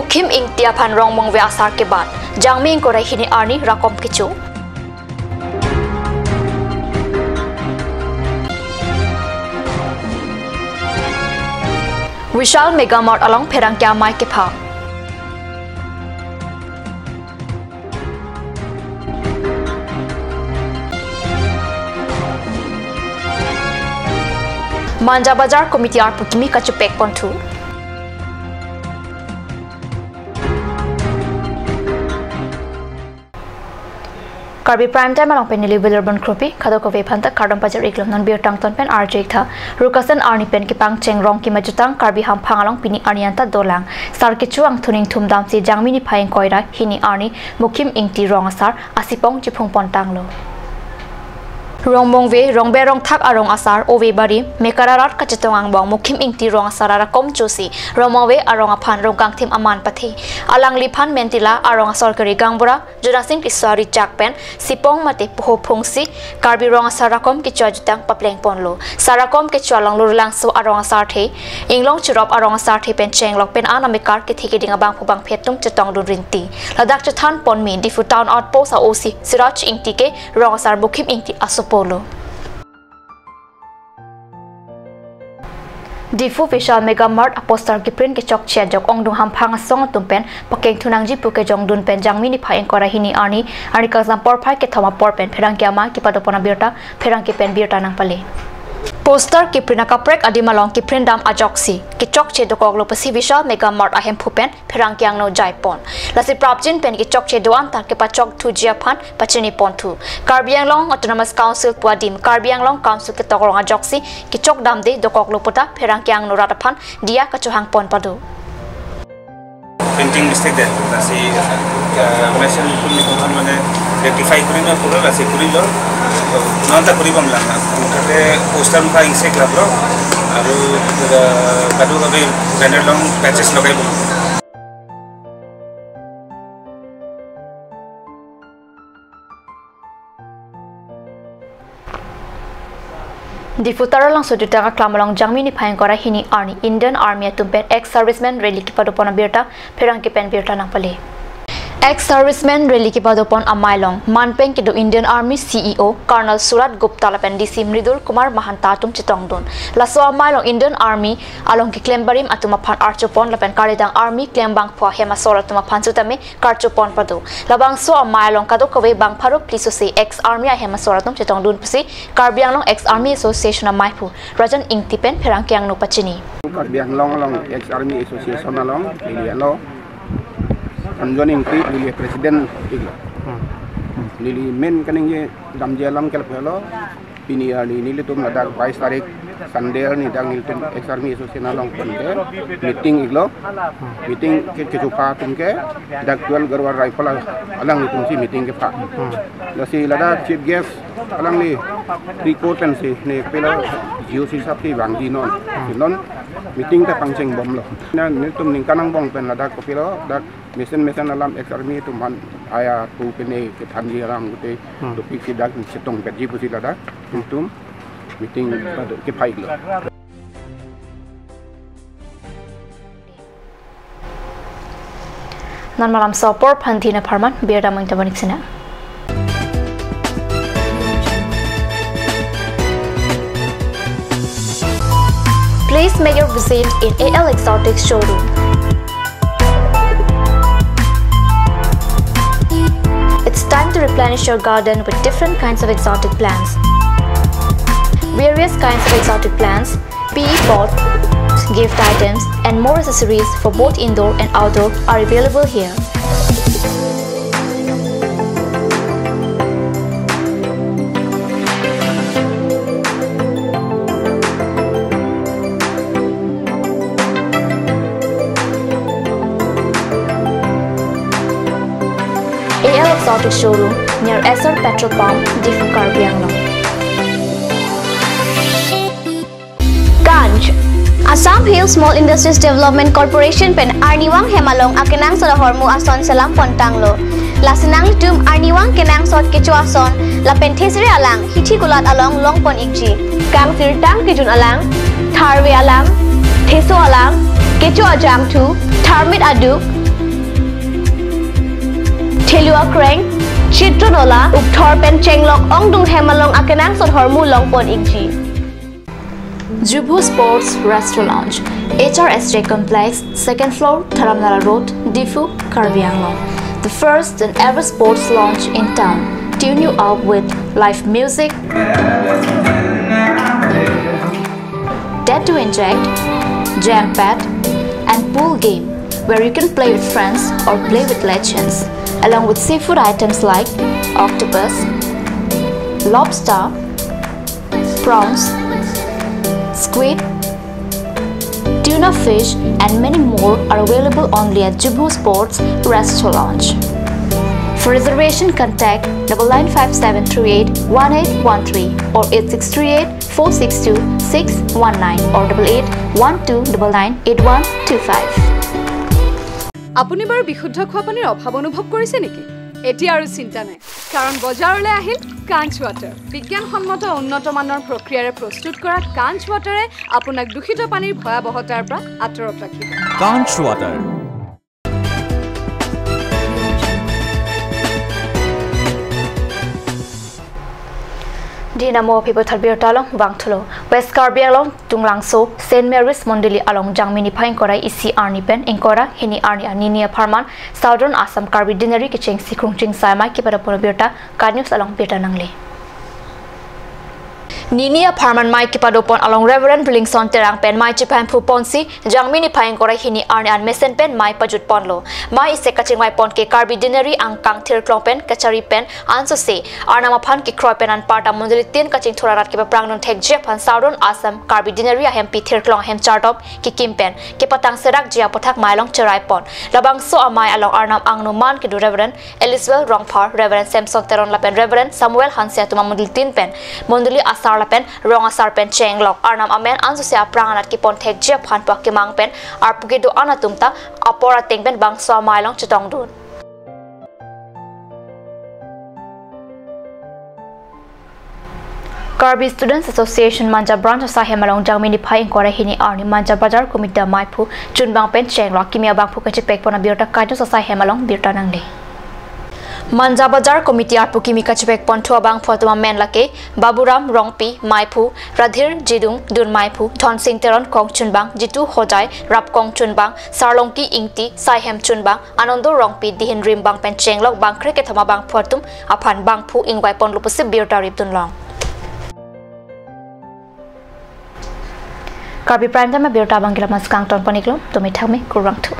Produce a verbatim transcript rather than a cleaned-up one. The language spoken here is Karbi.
Mukhim Ingti aphan Rongbong Ave asar kebat. Jangmi ingkoi ra hini arni rakom kecho. Vishal Mega Mart along pherangke amei kepha. Manja Bazar Committee arpu kimi kachepek ponthu. Karbi Prime Time along pen neli William Kropi, kadokave aphanta kardom pajir-iklo. Non birta angton pen arju-ik tha. Rukasen arni pen kepangcheng rong kima jutang Karbi Hamphang along pini arni anta dolang. Sar kecho angthu ning thumdamsi Jangmi niphai ingkoi ra hini arni Mukhim Ingti rong asar asipong chiphung pontanglo. Rongbong Ave, rongbe rongthak arong asar, ove bari, mekara rat kachetong angbong Mukhim Ingti rong asar arakom chosi, Rongbong Ave arong aphan rong kangthim aman pathe. Alangliphan Mentila arong asor kiri gaonbura, Jodasing Tiswari chak pen, sipong mate poho phungsi, Karbi rong asar rakom kecho ajutang papleng ponlo. Sar rakom kecho along Lurlangso arong asarthe, Inglong Cherop arong asarthe pen chenglok pen an amekar kethe keding abangphu bangphi atum chetongdun rinti. Ladak chethan ponmi Diphu Town Outpost a-O C Siraj Ingti ke rong asar Mukhim Ingti asopolo. Diphu Vishal Mega Mart a-poster keprint kechokche ajok ongdung hamphang asong atum pen pakengthu nangji pu kejongdun pen Jangmi niphai ingkoi ra hini arni, arni kangsampor phai kethom apor pen pherangke amei kepadopon abirta pherangke pen birta nangpale. Poster keprint akaprek adim along keprint dam ajoksi kechokche dokoklo pusi Vishal Mega Mart ahemphu pen pherangke angno jaipon. Lasi prapjin pen kechokche do-an ta kepachokthuji aphan pachini ponthu. Karbi Anglong Autonomous Council pu adim Karbi Anglong Council ketok rong ajoksi kechok damde dokoklo puta pherangke angno rat aphan diya kachohang pon pado. Printing mistake de, lasi, eh, machine pun ni kuman mane rectify kuri na pura lasi kuri lo, non ta kuri bom lang. Kate poster mukha ingse club lo, aru, eh, kadu kabe banner along patches logai bom. Diphu Taralangso jutang aklam along Jangmi niphai ingkoi ra hini arni Indian Army atum pen ex-serviceman rally kepadopon abirta pherangke pen birta nangpale. Ex-serviceman rally kepadopon amei along man pen kedo Indian Army C E O Colonel Surat Gupta lapen D C Mridul Kumar Mahanta atum chetongdun. Laso amei along Indian Army along keklem barim atum aphan archopon lapen kardedang Army klembangphu ahem asor atum aphan sutame karchopon pado. Labangso amei along kadokave bang pharo phli sose ex-army ahem asor atum chetongdun pusi Karbi Anglong Ex-Army Association ameiphu Rajan Ingti pen pherangke angno pachini. Karbi Anglong along Ex-Army Association along neli alo Rajan Ingti, neli president iklo. Neli main kaningje damji alam ke lapu lo. Pini arni nelitum ladak bais tarik Sunday arni dak nelitum Ex-Army Association along pen ke meeting iklo. Meeting ke kejupa atum ke dak twelve Garhwal Rifle alanglitum si meeting kepha. Lasi ladak chief guest alangli record pen si ne pelo G O C sahab si vangji non. Si non meeting ta pangcheng bomlo. Na nelitum ningkan angbong pen ladak kopilo dak mesen mesen alam ex-army atum aphan aya tu pene kethanji alam gute Hmm. Topik si dak chetong petji pusi ladak nelitum meeting pada kepai lo. Non malam so apor aphan dina pharman birta mengtabanik sina. Please make your visit in A L Exotic Showroom. It's time to replenish your garden with different kinds of exotic plants. Various kinds of exotic plants, P E pots, gift items, and more accessories for both indoor and outdoor are available here. A L Exotic Showroom near Essar Petrol Pump, Diphu, Karbi Anglong. Ganj. Assam Hill Small Industries Development Corporation pen arnivang hem along akenangsot ahormu ason selam pontanglo. Lasi nanglitum arnivang kenangsot kecho ason lapen thesere alang hithi kulat along longpon ikji. Kangsirtang kejun alang, tharve alang, theso alang, kecho ajangthu, tharmit aduk, Khelua Kreng, Chitro Nola, Ukthor pen Chenglok ongdung hem along akenangsot ahormu longpon ikji. Jubhu Sports Restaurant, H R S J Complex, second floor, Dharamnala Road, Diphu, Karbi Anglong. The first and ever sports lounge in town. Tune you up with live music, tattoo inject, jam pad, and pool game where you can play with friends or play with legends, along with seafood items like octopus, lobster, prawns, squid, tuna fish, and many more are available only at Jubhu Sports Restaurant. For reservation, contact double nine five seven three eight one eight one three or eight six three eight four six two six one nine or double eight one two double nine eight one two five. আপুনি বাৰু বিশুদ্ধ খোৱা পানীৰ অভাৱ অনুভৱ কৰিছে নেকি? এতিয়া আৰু চিন্তা নাই, কাৰণ বজাৰলৈ আহিল কাঞ্চ ৱাটাৰ। বিজ্ঞানসন্মত উন্নত মানৰ প্ৰক্ৰিয়াৰে প্ৰস্তুত কৰা কাঞ্চ ৱাটাৰে আপোনাক দূষিত পানীৰ ভয়াৱহতাৰ পৰা আঁতৰত ৰাখিব। Kanch Water. Dina mo aphi pathar birta along vangthulo. West Karbi Anglong Tunglangso Saint Mary's Mondoli along Jangmi niphai ingkoi ra isi arni pen ingkoi ra hini arni an nini apharman Southern Assam Karbi Deanery kechengsi krungching sai amei kepadopon abirta KAT News along birta nangle. Nini apharman amei kepadopon along Reverend Billingson Terang pen amei chephan phu ponsi Jangmi niphai ingkoi ra hini arni an mesen pen amei pajut ponlo. Amei isi kachingvai pon ke Karbi Deanery angkang thirklong pen kachari pen ansose Arnam aphan kekroi pen anparta mondoli tin kachingthur arat kepaprangdun thekji aphan Southern Assam Karbi Deanery ahempi thirklong ahem chardom kekim pen kepatang serakji aputhak amei along cherai pon. Labangso amei along Arnam angno man kedo Reverend Elizabeth Rongphar, Reverend Samson Teron lapen Reverend Samuel Hanse atum amondoli tin pen mondoli asar lapen rong asar pen chenglok Arnam amen ansose aphrang anat kepon thekji aphan pu akemang pen arpu kedo-an atum ta apor ateng pen bangso amei along chetongdun. Karbi Students Association Manja Branch asai hem along Jangmi niphai ingkoi ra hini arni Manja Bazar Committee ameiphu chunbang pen chenglok kimi abangphu kachepek pon abirta KAT News asai hem along birta nangle. Manja Bazar Committee arpu kimi kachepek ponthu abangphu atum amen lake Baburam Rongpi meiphu, Radhir Jidung dun meiphu, Dhonsing Teron kong chunbang, Jitu Hojai rap kong chunbang, Sarlongki Ingti sai hem chunbang, Anando Rongpi dihin rimbang pen chenglok bangkre kethom abangphu atum aphan bangphu ingvai ponlo pusi birta ripdun long. Karbi Prime Time abirta abang ke la-an si kangton pon iklo, tumi thakme, kurvangthu.